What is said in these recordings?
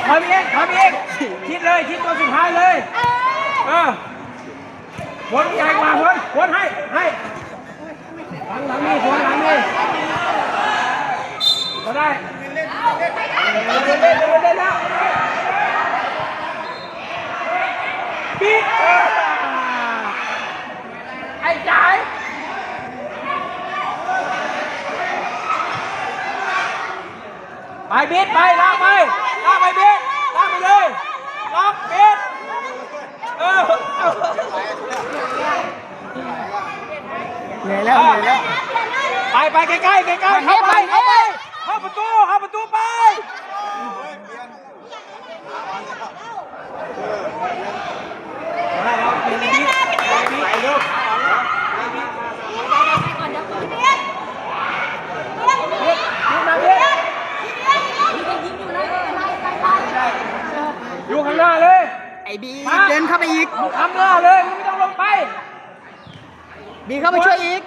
ຖອຍມາອີກ ຖອຍມາອີກ ທິດເລີຍ ທິດຕົວສຸດທ້າຍເລີຍ ເອີ ຄົນໃຫຍ່ກວ່າ ຄົນ ຄົນໃຫ້ ໃຫ້ ຫຼັງ ຫຼັງນີ້ ຄົນຫຼັງນີ້ ກໍໄດ້ ເດີນເລ່ນ ເດີນເລ່ນແລ້ວ ປິດ ເອີ ໄອ້ຈ່າຍ ໄປບິດ ໄປ ລາກໄປ ລາກໄປບິດ ລາກໄປເລີຍ ລາກບິດ ເອີ ເໝື່ອຍແລ້ວ ເໝື່ອຍແລ້ວ ໄປ ໄປໃກ້ໆ ໃກ້ໆ ເຂົ້າໄປ ເຂົ້າໄປ ເຂົ້າປະຕູ ເຂົ້າປະຕູໄປ. ຢູ່ຂ້າງໜ້າເລີຍ ໄອ້ບີ ເດີນເຂົ້າໄປອີກ ຂ້າງໜ້າເລີຍ ມຶງບໍ່ຕ້ອງລົງໄປ. ບີເຂົ້າໄປຊ່ວຍອີກ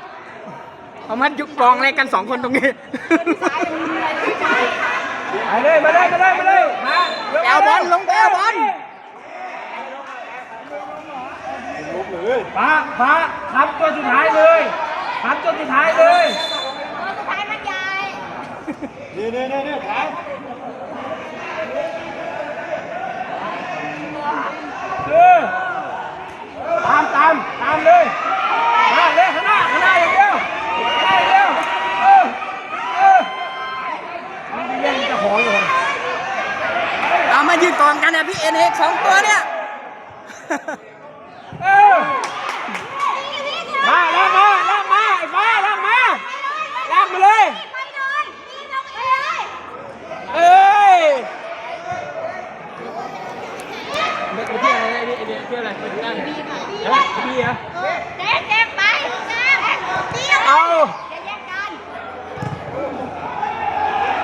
ເອົາມາຢູ່ກອງແລກກັນສອງຄົນຕົງນີ້ ໄປເລີຍ ມາເລີຍ ມາເລີຍ ມາເລີຍ ມາ ໄປເອົາບອນ ລົງໄປເອົາບອນ ຟ້າ ຟ້າ ທຳຕົວສຸດທ້າຍເລີຍ ທຳຕົວສຸດທ້າຍເລີຍ ຕົວສຸດທ້າຍມັນໃຫຍ່ ນີ້ໆໆໆ ຂາ ເອີ ຕາມ ຕາມ ຕາມເລີຍ ມາເລີຍ ຂ້າງໜ້າ ຂ້າງໜ້າຢ່າງດຽວ ຂ້າງໜ້າຢ່າງດຽວ ເອີ ເອີ ມັນເປັນເລື່ອງເຈົ້າຂອງຢູ່ ເອົາມາຢືນກອງກັນນະ ພີເອັນເອັກ ສອງຕົວເນຍ ເອີ ມາ ລາກມາ ລາກມາ ໄອ້ຟ້າ ລາກມາ ລາກມາເລີຍ ເອີຍ ເຮັດໄປທ່ຽວໄດ້ນີ້ ເຮັດໄປທ່ຽວໄດ້ ໄປທ່ຽວໄດ້ ຮະ ບີເອີ ເຈັບ ເຈັບ ໄປ ເອົາ ຢ່າແຍ່ງກັນ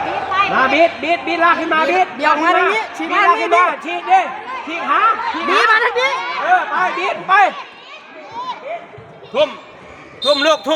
ບີໄປ ມາ ບີ ບີ ບີ ລາກຂຶ້ນມາ ບີ ບີ ອອກມາທາງນີ້ ສີດມາທາງນີ້ ບີ ສີດເດ້ ສີດຫາ ສີດຫາ ບີ ມາທາງນີ້ ເອີ ໄປ ບີ ໄປ ທຸ່ມ ທຸ່ມລູກ ທຸ່ມ